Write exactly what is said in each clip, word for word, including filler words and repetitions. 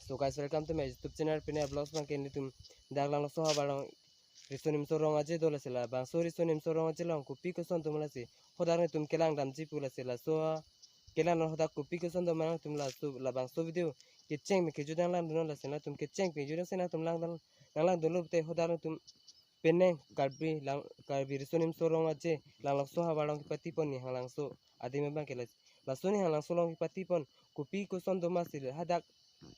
So guys, welcome to my YouTube channel. Pini vlogs abangke nelitum dak Langlokso havar along Riso Nimso Rong Aje do, lasi labangso Riso Nimso Rong Aje along kopi koson atum lasi hadak nelitum kelang damji pu, lasi laso kelang non hadak kopi koson do ma nangtum laso labangso video kecheng pen kejut nanglangdun non, lasi nangtum kecheng pen kejut si nangtum lang nanglangdunlo te hadak nelitum penang Karbi lang, Karbi Riso Nimso Rong Aje Langlokso havar along kepatipon Nihanglangso adim abangke lasi, laso Nihanglangso along kepatipon kopi koson do ma si hadak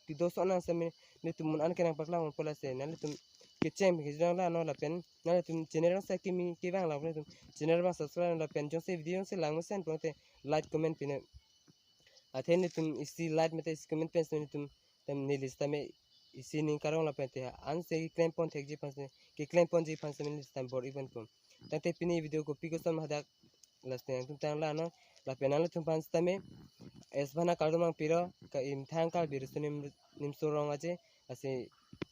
tido son nang sitame nelitum un-an ke nangpaklang ponpo, lasi nanglitum kecheng pen kejut nanglang non lapen nanglitum channel along si kimi kevang lang nelitum channel abang subscribe lapen jongsi video jongsi lang mesen pulote like comment pine. Athe nelitum isi like mate isi comment pen si nelitum tem neli sitame isi ning karong lapen te ansi keklem pon thekji aphan si, keklem ponji aphan si neli sitame bor-i ponpo. Tangte pini video kopi koson hadak lasi nangtum tanglang non lapen nanglitum aphan sitame es bana kardom nangpilo, ka emethang Karbi Riso Nim, Nimso Rong Aje, lasi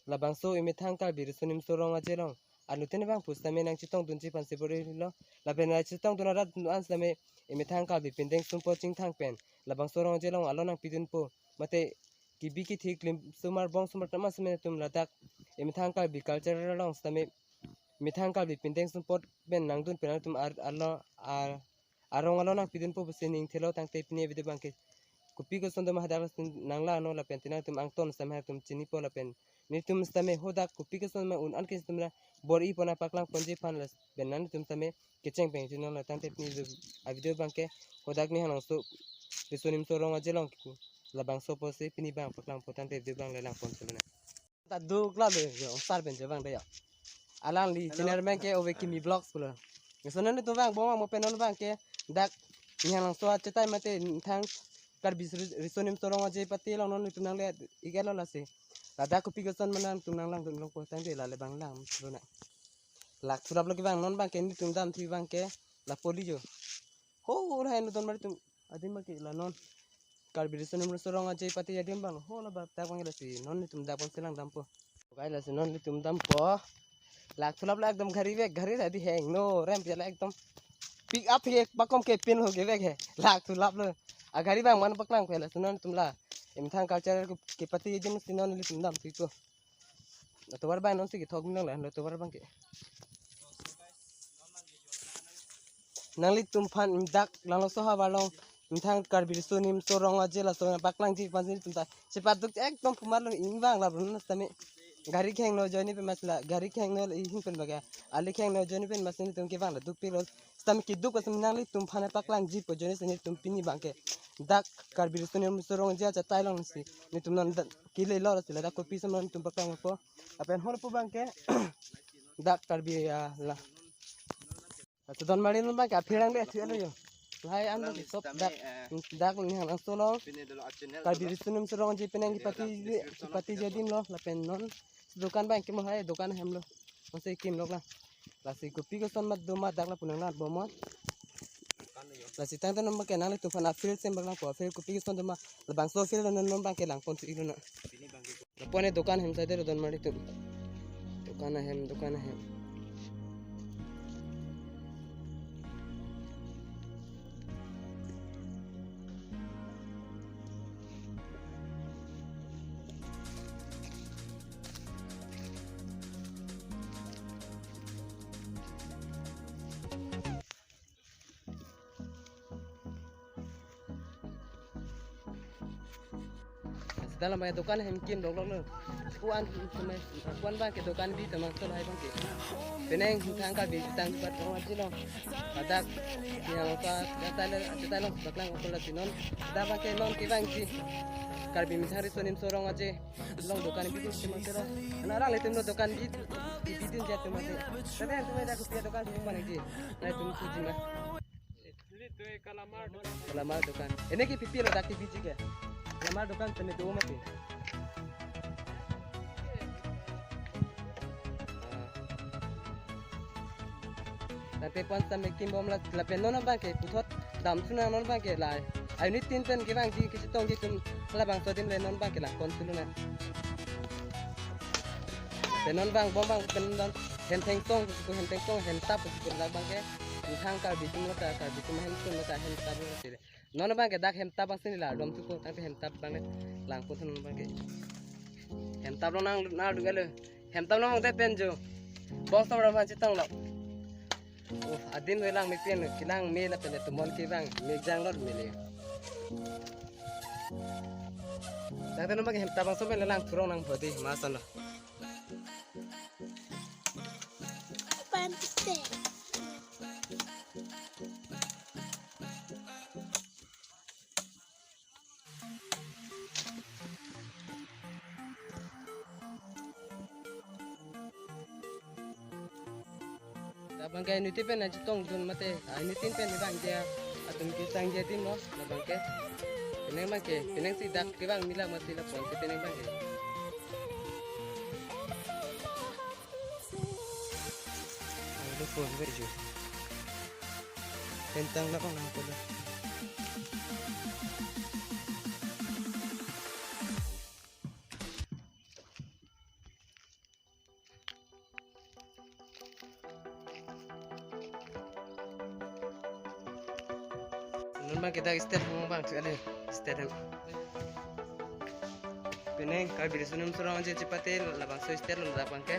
labangso emethang Karbi Riso Nimso Rong Aje along anuttin abang pusitame nangchetongdunji aphan si bor-ilo. Lapen nangchetongdun arat an sitame emethang Karbi pindeng sumpot chingthang pen labangso rong aje along alo nangpidunpo. Mate kebi kethe klim osomar bong osomar tama sitame nangtum ladak emethang Karbi culture along sitame emethang Karbi pindeng sumpot pen nangdun pen nangtum ar, alo ar, arong alo nangpidunpo pusi ning thelo. Tangte pini video abangke kopi koson do ma hadak lasi nanglang non lapen te nangtum angton sitame nangtum chinipo lapen nelitum sitame hadak kopi koson ma un-an ke nelitum ra bor-i pon nangpaklang ponji aphan lapen nangtum sitame kecheng pen kejut nang. Tangte pini video, a video abangke hadak Nihanglangso Riso Nimso Rong Aje along labangso pusi pini abang paklangpo, tangte video abang le lang pon solo na. Ta duk la le yo sar pen je abang de yo. Alangli channel abangke Ove Kimi Vlogs pulo. Laso non nelitum abang bong abang mo pen non abangke dak Nihanglangso achetai mate emethang Karbi Riso, Riso Nimso Rong Aje pati along non nelitum nangle iklo lasi. Ladak kopi koson ma nangtum nanglangdunlongpo, tangte la le abang lang solo na. Lak thurap lo kevang non abangke nelitum damthu abangke lapu li jo. Ho, lahai no donmari atum adim abangke la non Karbi Riso Nimso Rong Aje pati adim abang. Ho, labang dak abang lasi non nelitum dak abang si lang dampo. Guys, lasi non nelitum dampo. Lak thulap la ekdom gari vek, gari la di heng no, rem pia la ekdom pick up he, bakom ke pin ho ke vek he. Lak thulap lo. A gari abang man paklang pia lasi non nelitum la emethang culture ke, kepati adim si non nelitum damthupo. Tovar abang non si kethok nang la, tovar abangke. Nanglitum aphan dak Langlokso havar along emethang Karbi Riso Nimso Rong Aje laso paklangji aphan si nelitum ta chepaduk ekdom pumar lo, ing abang la brun sitame. Gari kheng no ajoine pen mas la, gari kheng no ihing pen baga. Ali kheng no ajoine pen mas nelitum kevang la duk pilo. Sitame keduk asem nanglitum aphan paklangji pu ajoine si nelitum pini abangke dak Karbi Riso Nimso Rong Aje achetai along si nelitum non dak kele lo si ladak kopi osomar nelitum paklangpo. Lapen hor pu abangke dak Karbi, ah, la. Atu donmari non abangke aphi rang de thu alo yo. Lahai an abangke sop dak, dak Nihanglangso along Karbi Riso Nimso Rong Aje penang kepati, kepatiji adim lo lapen non dokan abangke mo hai dokan ahem lo. Onse kim lok la. Lasi kopi koson ma do ma dak lapu nanglang bomon. Lasi tangte non abangke nanglitum aphan a field sem paklangpo, a field kopi koson do ma, labangso field non non abangke lang pon thu iklo na. Lapu ne dokan ahem side lo donmari atum. Dokan ahem, dokan ahem. Sita lam abang dokan ahem kim lok lok lo. Kuan seme, kuan abangke dokan bi tamang sol hai abangke. Penang emethang Karbi tang bat rong aje lo. Ladak Nihanglangso achetai lo, achetai lo paklang okol lasi non. Dak abangke non kevangji Karbi emethang Riso Nimso Rong Aje along dokan bi dun sitame lo. Ana alanglitum lo dokan bi, bi dun ja sitame. Tapi yang sitame dak kopi dokan sitame mana ji? Nangtum suji ma. Kalamar dokan. Ini ke pipi lo dak ke biji ke. Kalamar dokan sitame do mati. Tangte pon sitame kim bom la lapen non abangke puthot damthu nang non abangke la. Ai unit tin pen kevangji kechetongji atum labangso adim le non abangke lang pon thu lo na. Pen non abang bom abang pen non hem thengsong ko hem thengsong hem tap ko labangke. Emethang Karbi atum lo ta Karbi atum hem sung lo ta hem tap lo si. Non abangke dak hem tap abang si neli la dom thupo tangte hem tap abang le lang pon thu non abangke. Tablo nang nang dugalo. Hem tablo mang te pen jo. Bos tablo mang chetonglo. Oh, adin velang me pen kelang me lapen tomon kevang me janglo me le. Tangte non bang hem tabang so pen lang thurong nang bodi masan lo. Labang ke inut pen nangchetongdun mate, ah, inut pen labang ke atum ke tangje adim lo, labang ke. Penang bang ke, penang si dak kevang mila mati lapu-an ke penang bang ke. Ang phone ko jo. Pentang na pang nang pala. Non bang ke dak step mo bang tu ale step hem. Penang Karbi Riso Nimso Rong Aje chepate labangso step lo dak bang ke.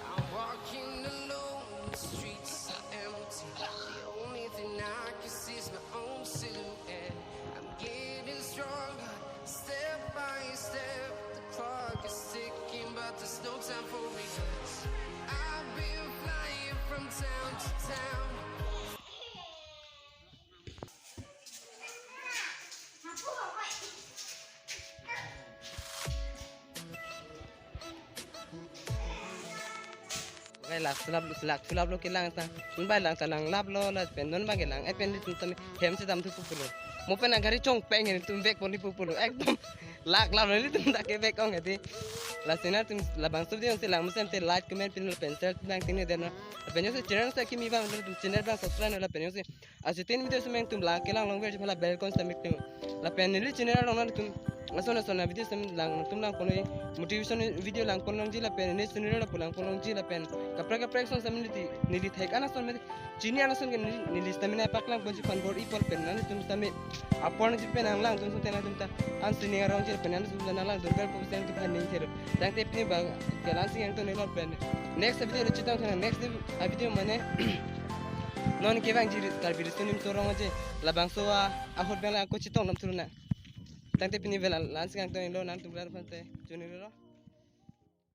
I'm walking alone, the streets are empty. The only thing I can see is my own silhouette. I'm getting stronger, step by step. The clock is ticking, but there's no time for regrets. I've been flying from town to town. Bai lak sulap, lak sulap lo kelang ta. Non bai lang ta lang lap lo lapen non bang ke lang. Eh, pen ilitum tame hem si dam thu pulo. Mo pen agari chongpeng ilitum vek pon di pulo. Ekdom lak lap lo ilitum dak ke vek ong edi. Lasi nangtum labangso video si lang mo sem te like, comment, pin lo pen share nang ting ne den lo. Lapen jongsi channel si kimi bang ilitum channel bang subscribe lo lapen jongsi asetin video si nangtum lang kelang long ver phala bell icon sitame klem. Lapen neli channel along nangtum ason ason a video sitame lang nangtum lang ponoi, motivation video lang pon longji lapen neli channel lapu lang pon longji lapen kaprek kaprek ason sitame neli, neli thek an ason me chini an ason ke neli, neli sitame nangpaklang ponji aphan bor-i pon pen nangtum sitame apor nangji pen nanglang atum sitame nangtum ta an sining arong ji pen nangtum ta nanglang dur kar pu sitame nangtum aphan ning thero. Tangte pini bang ke la-an si nangtum nelo pen next video lo chetong thang next a video mane non kevangji Karbi Riso Nimso Rong Aje labangso a ahut bang lang ko chetong dam thu nang. Tangte pini bela la-an si nangtum nelo nangtum klar phante chunilo.